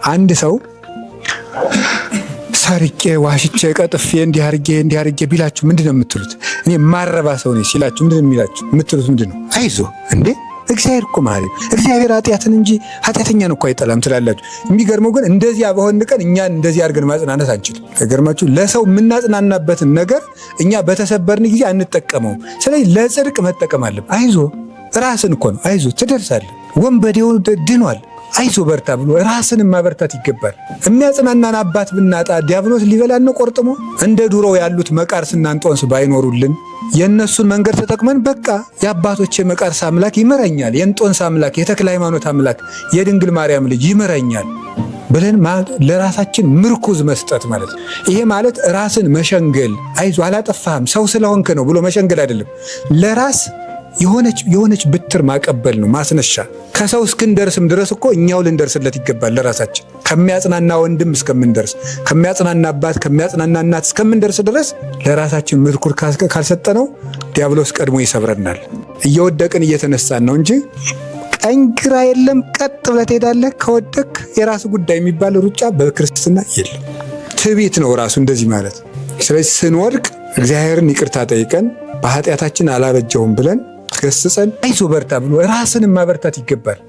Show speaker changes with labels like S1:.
S1: አንድ ሰው ሰርቄ፣ ዋሽቼ፣ ቀጥፌ፣ እንዲህ አድርጌ፣ እንዲህ አድርጌ ቢላችሁ ምንድን ነው የምትሉት? እኔ ማረባ ሰው ነኝ ሲላችሁ ምንድን ነው የሚላችሁ የምትሉት ምንድን ነው? አይዞ እንዴ፣ እግዚአብሔር እኮ መሐሪ፣ እግዚአብሔር ኃጢአትን እንጂ ኃጢአተኛን እኮ አይጠላም ትላላችሁ። የሚገርመው ግን እንደዚያ በሆን ቀን እኛን እንደዚህ አድርገን ማጽናናት አንችልም። አይገርማችሁ? ለሰው የምናጽናናበትን ነገር እኛ በተሰበርን ጊዜ አንጠቀመውም። ስለዚህ ለጽድቅ መጠቀም አለብን። አይዞ ራስን እኮ ነው። አይዞ ትደርሳለህ። ወንበዴው ድኗል። አይዞ በርታ ብሎ ራስን ማበርታት ይገባል። የሚያጽናናን አባት ብናጣ ዲያብሎስ ሊበላን ነው ቆርጥሞ። እንደ ድሮው ያሉት መቃርስና እንጦንስ ባይኖሩልን የእነሱን መንገድ ተጠቅመን በቃ የአባቶች የመቃርስ አምላክ ይምረኛል፣ የእንጦንስ አምላክ፣ የተክለ ሃይማኖት አምላክ፣ የድንግል ማርያም ልጅ ይምረኛል ብለን ለራሳችን ምርኩዝ መስጠት ማለት ነው። ይሄ ማለት ራስን መሸንገል፣ አይዞ አላጠፋህም ሰው ስለሆንክ ነው ብሎ መሸንገል አይደለም። ለራስ የሆነች ብትር ማቀበል ነው፣ ማስነሻ። ከሰው እስክንደርስም ድረስ እኮ እኛው ልንደርስለት ይገባል። ለራሳችን ከሚያጽናና ወንድም እስከምንደርስ፣ ከሚያጽናና አባት፣ ከሚያጽናና እናት እስከምንደርስ ድረስ ለራሳችን ምርኩር ካልሰጠነው ዲያብሎስ ቀድሞ ይሰብረናል። እየወደቅን እየተነሳን ነው እንጂ ቀኝ ግራ የለም። ቀጥ ብለህ ትሄዳለህ። ከወደክ የራስ ጉዳይ የሚባል ሩጫ በክርስትና የለም። ትዕቢት ነው ራሱ እንደዚህ ማለት። ስለዚህ ስንወድቅ እግዚአብሔርን ይቅርታ ጠይቀን፣ በኃጢአታችን አላበጀውም ብለን ገስጸን፣ አይዞ በርታ ብሎ ራስን ማበርታት ይገባል።